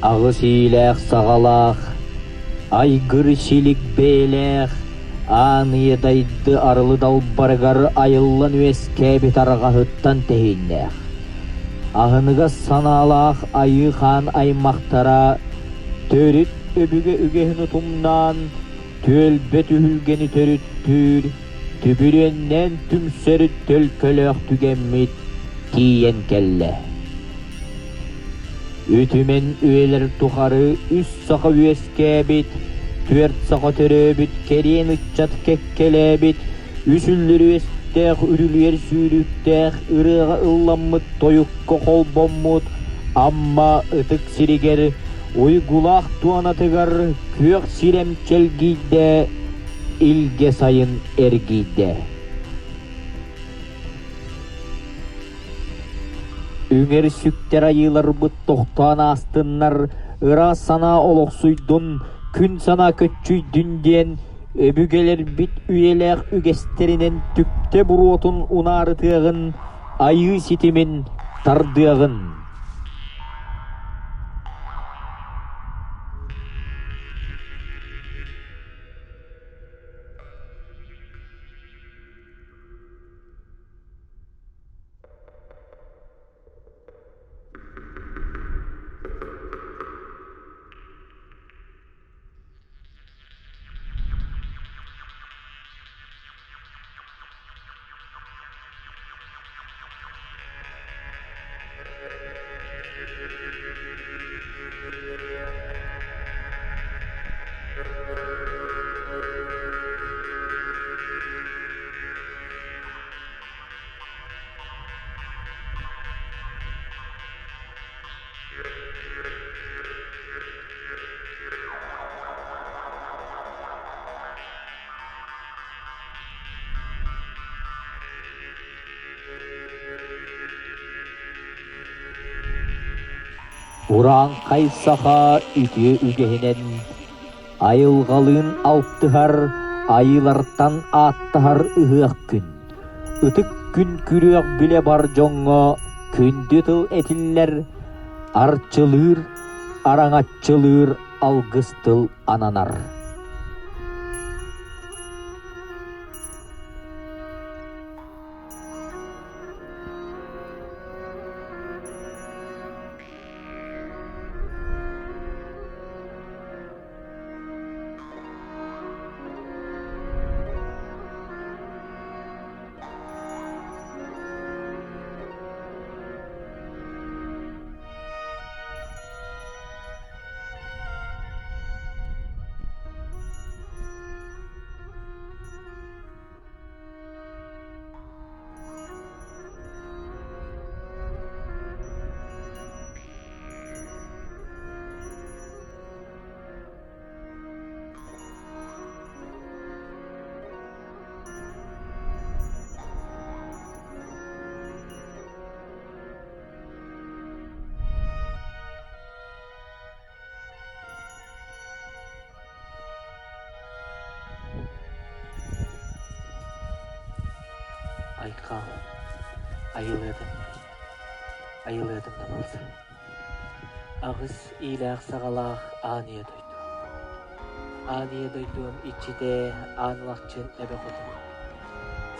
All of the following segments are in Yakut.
Аҕыс иилээх-саҕалаах, айгыр-силик бэйэлээх, аан ийэ дайды арылы далбарыгар айыллан үөскээбит арҕаһыттан тэһииннээх, аһыныгас санаалаах айыы хаан аймахтара төрүт өбүгэ үгэһин утумнаан, түөлбэ түһүлгэни төрүттүүр, түбүрүөннээн түмсэр төлкөлөөх түгэммит тиийэн кэллэ. Үтүмэн үйэлэр тухары үс саха үөскээбит, түөрт саха төрөөбүт, кэриэн ыччат кэккэлээбит, үс үллүрүөстээх үрүлүйэр сүүрүктээх ырыаҕа ылламмыт тойукка холбоммут Амма ытык сиригэр уйгулаах туонатыгар күөх сирэм чэлгийдэ, илгэ сайын эргийдэ. Үҥэр-сүктэр айыыларбыт тохтоон аастыннар, ыраас санаа олохсуйдун, күн санаа көччүйдүн диэн өбүгэлэрбит үйэлээх үгэстэринэн түптэ буруотун унаарытыаҕын, айыы ситимин тардыаҕын. Урааҥхай саха үтүө үгэһинэн Айылҕалыын алтыһар, айыылартан ааттаһар ыһыах күн. Ытык күн күрүөх билэ бар дьоҥҥо күндү тыл этиллэр, арчылыыр, араҥаччылыыр алгыс тыл ананар. Айхал, айылыатым, айылыатым да буолсун. Аҕыс иилээх-саҕалаах аан ийэ дойду. Аан ийэ дойдум иччитэ Аан Лахчын эбэ хотун.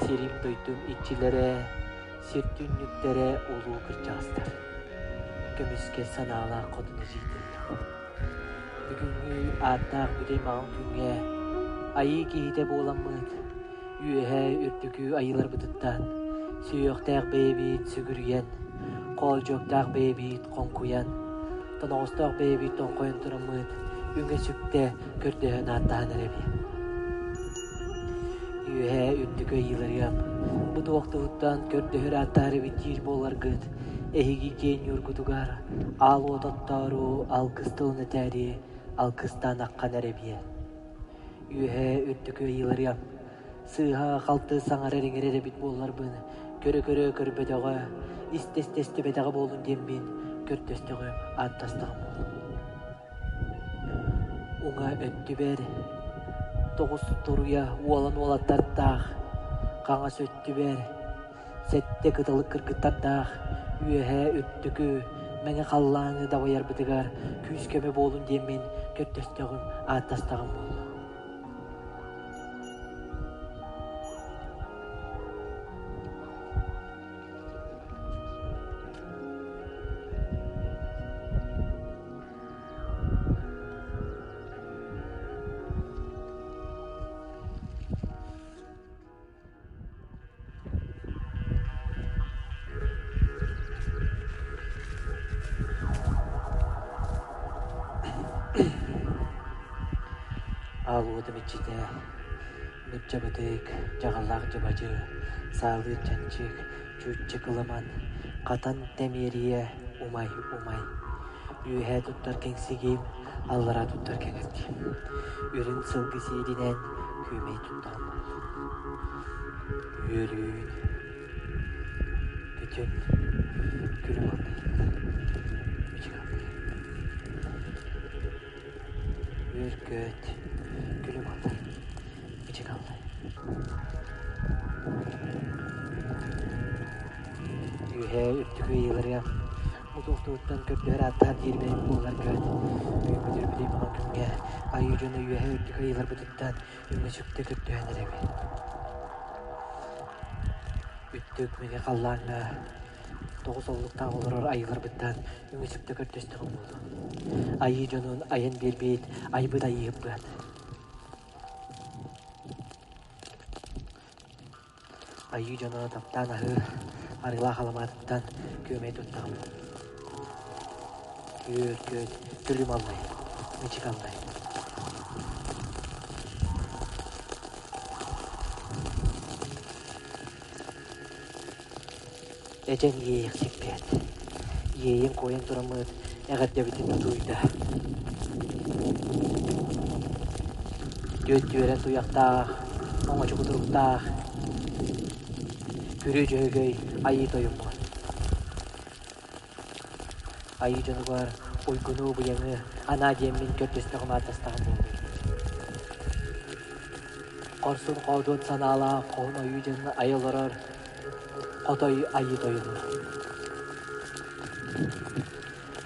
Сирим дойдум иччилэрэ, сир түннүктэрэ улуу кырдьаҕастар. Көмүскэл санаалаах хотун эдьиийдэрим. Бүгүҥҥү ааттаах бүтэй маҕан күҥҥэ айыы киһитэ буоламмыт, үөһээ үрдүкү айыыларбытыттан сүһүөхтээх бэйэбит сүгүрүйэн, хоолдьуктаах бэйэбит хоҥкуйан, тоноҕостоох бэйэбит тоҥхойон тураммыт үҥэ-сүктэ көрдөһөн ааттаһан эрэбит. Үөһээ үрдүкү айыыларыам, бу туох туһуттан көрдөһөр ааттаһар эбит диир буоларгыт, эһиги киэҥ ньуургутугар аал уот оттоору алгыс тылын этээри алгыстаан аххан эрэ биэр. Үөһээ үрдүкү ыйыларыам, сыыһа-халты саҥарар-иҥэрэр эбит буолларбын, көрө-көрө көрбөтөҕө, истэ-истэ истибэтэҕэ буоллун диэммин көрдөстөҕүм, ааттастаҕым буоллун. Уҥа өттүбэр тоҕус туруйа уолан уолаттардаах, хаҥас өттүбэр сэттэ кыталык кыргыттардаах үөһээ үрдүкү. мэҥэ халлааны дабайарбытыгар күүс-көмө буолун диэммин көрдөстөҕүм, ааттастаҕым буолла. Аал уотум иччитэ, Нуччабытык, дьаҕаллаах дьабадьы, саалыыр чанчык, чүүччэ кыламан, хатан тэмиэрийэ, умай-умай. Үөһээ туттар кэҥсигим, аллараа туттар кэҥэрдиим. Үрүҥ сылгы сиэринэн күөмэй туттаҕым буоллун. Үөрүүн, бүтүн күлүм аллайын, мичик аллайын. Үөр-көт, күлүм аллайын, мичик аллайын. Үөһээ үрдүк ыйыыларыгар Утуохтугуттан көрдөһөр ааттаах диирбэйим буоларгыт, бүгүҥҥү маҥан күҥҥэ айыы дьоно үөһэ үрдүк айыыларбытыттан үҥэ-сүктэ көрдөһөн эрэбит. Үрдүк мэҥэ халлааҥҥа тоҕус оллуктаах олорор айыыларбыттан үҥэ-сүктэ көрдөстөҕүм буолуо. Айыы дьонун айан биэрбит айбыт айыыһыппыт. Айыы дьоно таптаан аһыыр арыылаах аламаатыттан күөмэй туттаҕым. Үөр-күөт, күлүм аллай, мичик аллай. Эдьэн иэйэхсиппиэт, иэйэн-куойан тураммыт эҕэрдэбитин тутуйда. Түөт түөрэн туйахтаах, оҥочо кутуруктаах, күрүө дьөһөгөй айыы тойоммут. Айыы дьонугар уйгуну-быйаҥы анаа диэммин көрдөстөҕүм ааттастаҕым буоллун. Хорсун хоодуот санаалаах хоһун ойуу дьон айа олорор Хотой айыы тойону.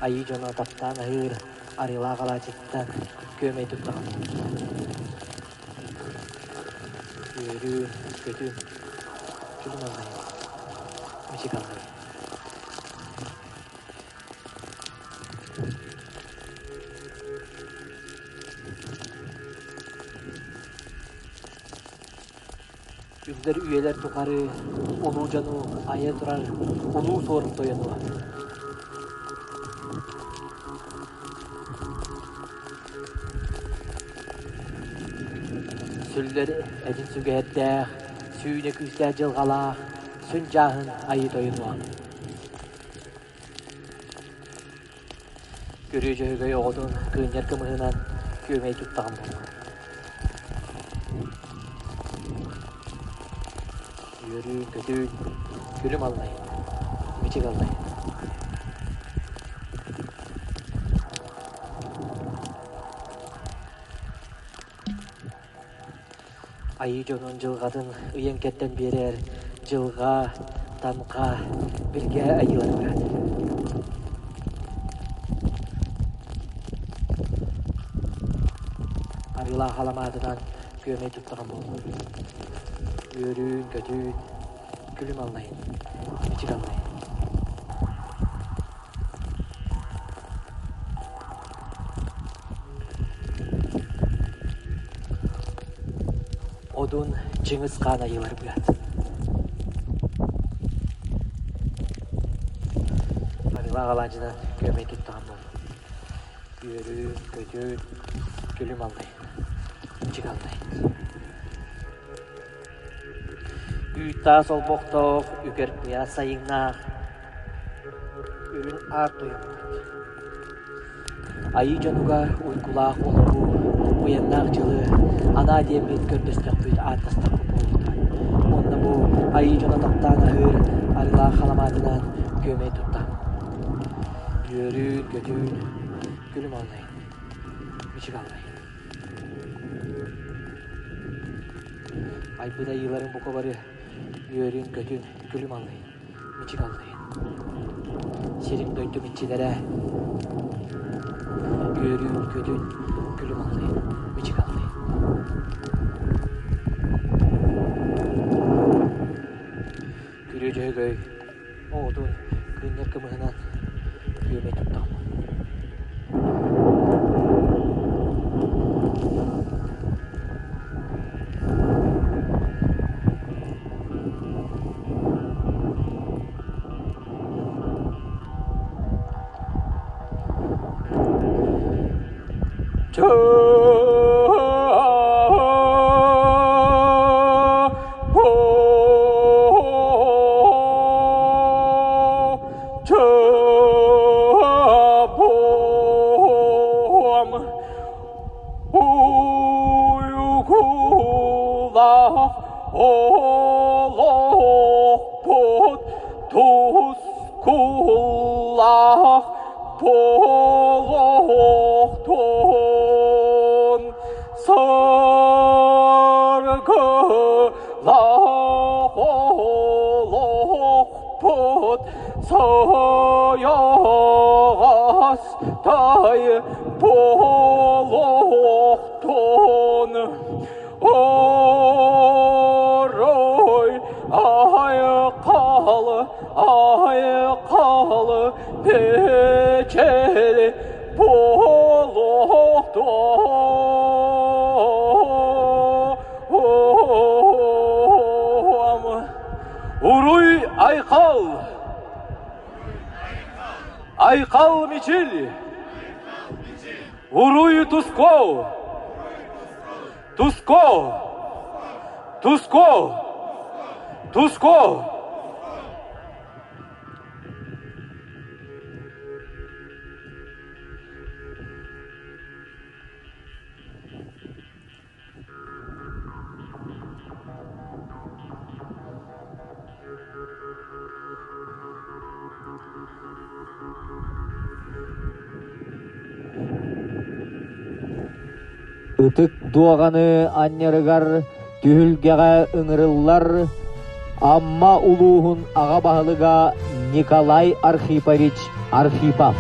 Айыы дьоно таптаан аһыыр арыылаах алаадьыттан күөмэй туттаҕын. Үөрүү, көтүү, күлүм аллайын, мичик аллайын. Үллэр үйэлэр тухары улуу дьону айа турар улуу суорун тойонуо. Сүллэр этин сүгэһэрдээх, сүүнэ күүстээх дьылҕалаах сүн дьааһын айыы тойонуо. Күрүө Дьөһөгөй оҕотун кыынньар кымыһынан күөмэй туттаҕым буолуо. Үөрүүн-көтүүн, күлүм аллайын, мичик аллайын. Айыы дьонун дьылҕатын ыйан кэрдэн биэрэр дьылҕа, таҥха, билгэ айыылара быраат. Арыылаах аламаатынан күөмэй туттаҕым буоллун. Үөрүүн-көтүүн, күлүм аллайын, мичик аллайын. Одун Чыҥыс Хаан айыылар быат. Арыылаах алаадьынан күөмэй туттаҕым буоллун. Үөрүүн, көтүүн, күлүм аллайын, мичик аллайын. Үүт-таас олбохтоох, үгэр куйаас сайыҥнаах, үрүҥ аар тойоммут. Айыы дьонугар уйгулаах олоҕу, уйаннаах дьылы анаа диэммит көрдөстөхпүт, ааттастахпыт буолуохтаах. Уонна бу айыы дьоно таптаан аһыыр арыылаах халамаатынан күөмэй тутта. Үөрүүн, көтүүн, күлүм аллайын, мичик аллайын. Айбыт айыыларым бука бары үөрүн-көтүн, күлүм аллайын, мичик аллайын. Сирим-дойдум иччилэрэ үөрүүн-көтүн күлүм аллайын, мичик аллайын. Күрүө Дьөһөгөй оҕотун кыынньар кымыһынан күөмэй туттаҕым. Уйгулаах олохпут тускуллаах буолуохтун саргылаах олохпут сайаҕастай буолуохтун Орой айхал, айхал, печель буолуохтун. Уруй айхал! Айхал Мичил! Уруй Тусков! Туско! Туско! Туско! Ытык дуоҕаны анньарыгар түһүлгэҕэ ыҥырыллар Амма улууһун аҕа баһылыга Николай Архипович Архипов.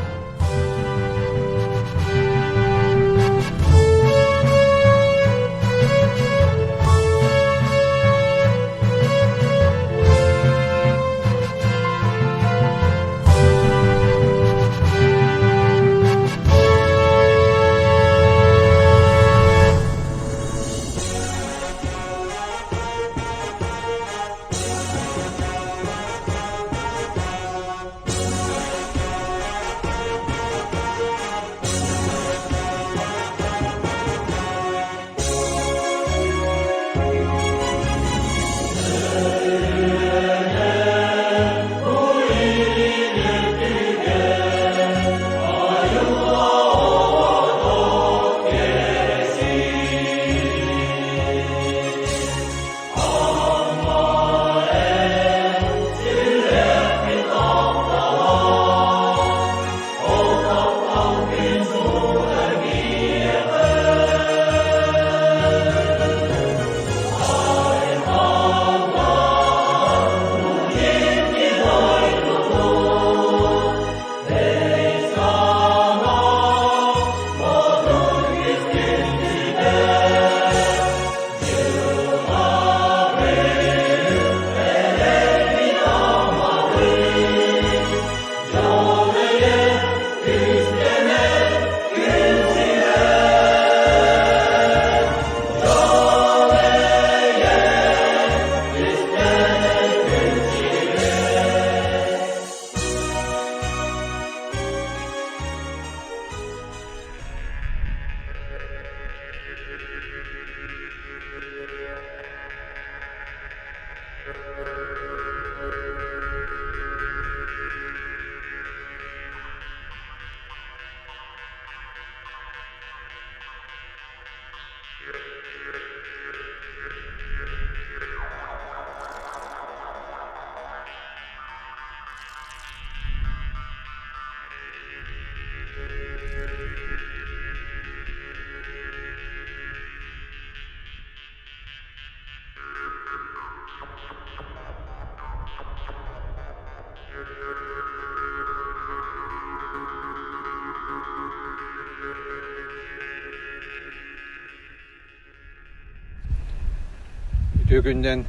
Үтүө күнүнэн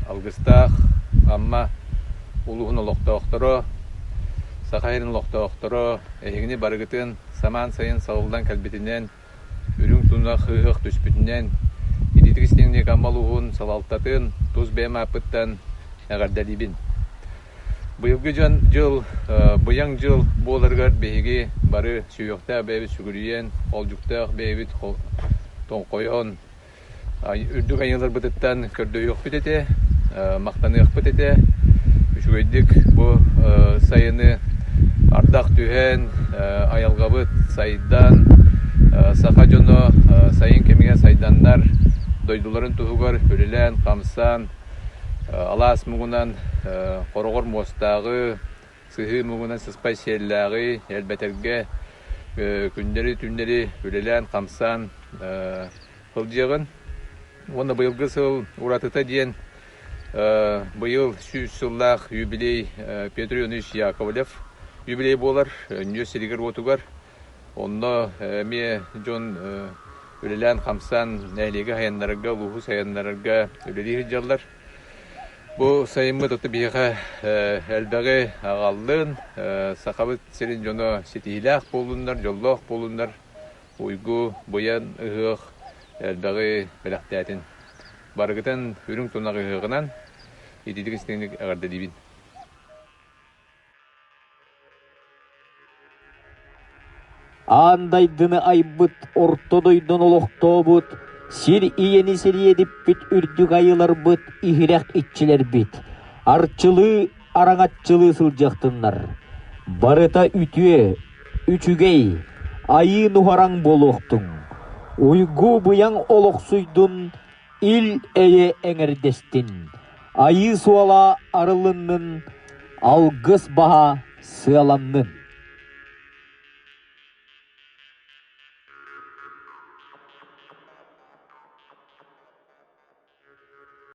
алгыстаах Амма улууһун олохтоохторо, Саха сирин олохтоохторо, эһигини барыгытын самаан сайын салаллан кэлбитинэн, үрүҥ тунах ыһыах түспүтүнэн, итиитик истиҥник Амма улууһун салалтатын тус бэйэм ааппыттан эҕэрдэлиибин. Быйылгы дьон дьыл, быйаҥ дьыл буоларыгар биһиги бары сүһүөхтээх бэйэбит сүгүрүйэн, холдьуктаах бэйэбит тоҥхойон, үрдүк айыыларбытыттан көрдөһүөхпүт этэ, махтаныахпыт этэ. Үчүгэйдик бу сайыны ардах түһэн, айылҕабыт сайдан, саха дьоно сайын кэмигэр сайданнар, дойдуларын туһугар үлэлээн-хамсаан, алаас муҥунан хороҕор муостааҕы, сыһыы муҥунан сыспай сиэллээҕи элбэтэргэ күннэри-түүннэри үлэлээн-хамсаан сылдьыаҕын. Уонна быйылгы сыл уратыта диэн быйыл 100 сыллаах юбилей Петр Ионович Яковлев юбилей буолар Өнньүөс сиригэр-уотугар. Онно эмиэ дьон үлэлээн-хамсаан нэһилиэги сайыннарарга, улууһу сайыннарарга үлэлии сылдьаллар. Бу сайыммыт оту биһиэхэ элбэҕи аҕаллын, Сахабыт сирин дьоно ситиһиилээх буоллуннар, дьоллоох буоллуннар, уйгу, быйан ыһыах элбэҕи бэлэхтээтин. Барыгытын үрүҥ тунах ыһыаҕынан итиитик истиҥник эҕэрдэлиибин. Аан дайдыны айбыт, орто дойдуну олохтообут, сир ийэни сириэдиппит үрдүк айыларбыт, иһирэх иччилэрбит, арчылыы, араҥаччылыы сылдьыахтыннар. Барыта үтүө, үчүгэй, айыы нуһараҥ буолуохтуҥ. Уйгу-быйаҥ олохсуйдун, ил-эйэ эҥэрдэстин, айыы суола арылыннын, алгыс баһа сыаланнын.